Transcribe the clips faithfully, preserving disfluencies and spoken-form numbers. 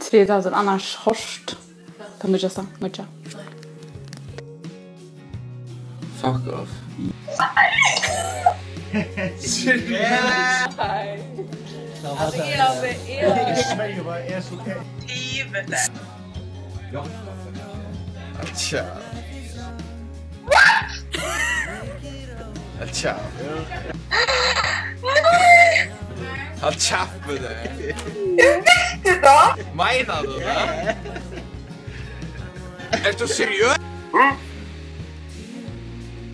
Tað er tað, annars hoyrt. Tað nýggjasta, nýggja. Fuck off. Nei. Altso, eg havi, eg havi. Tja. Tja. Nei! Halt kjaft við tær. Eg visti tað! Meinar tú tað? Ert tú seriøs? Hm?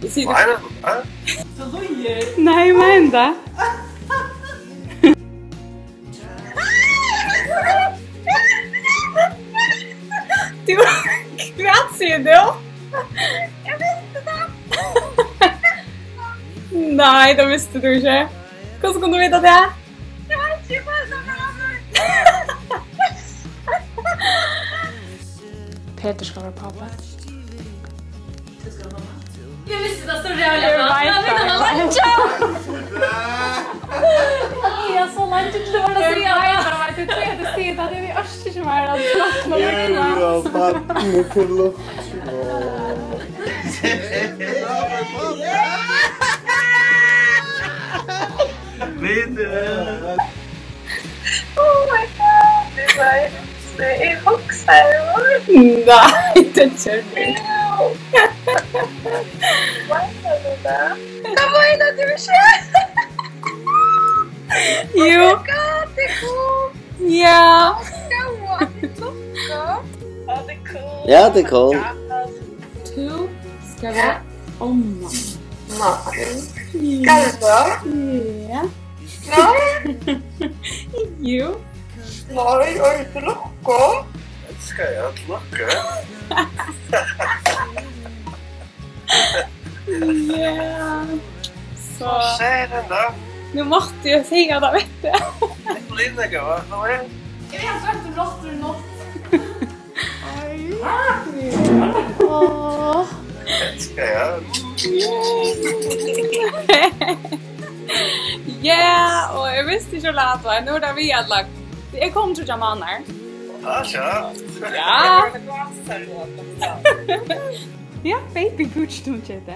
Eg sigi tað. Meinar tú tað? Nei, eg meini tað. Tú, hvat sigur tú? Eg visti tað. Nei, tað visti tú ikki. Hvussu kundi tú vita tað? Eg veit ikki, eg bara sá tað. Petur skal vera pápi. Eg visti tað so ræðuliga væl. Eg veit tað, eg veit tað. Eg er so langt út til at siga tað. Eg veit tað, eg veit tað. Eg orki ikki meira. Eg vil ha barnið til lukku. Vit, eh, Oh my God, tað er, eg hugsaði. Nei, tað ger tú ikki. Jú. Meinar tú tað? Hvat meinar tú ikki? Jú. Oh my God, tað er cool. Ja. Góða, tað er cool. Ja, tað er cool. Ja, tað er cool. Tú skal vera omma. Nei. Skal eg tað? Ja. Nei. Jú. Nei, eg eri ikki lukka. Skal eg lukka? Ja. So. Sær henda. Nú mátti eg siga tað, veit tú. Linda, hvat var tað? Eg havi droymt um rottur í nátt. Áh. Elska, ja. Ja, og eg visti ikki, at nú er tað við at lagt. Eg kom tríggjar mánaðir. Ah, ja. Ja. Ja, baby Gucci, tú keypti.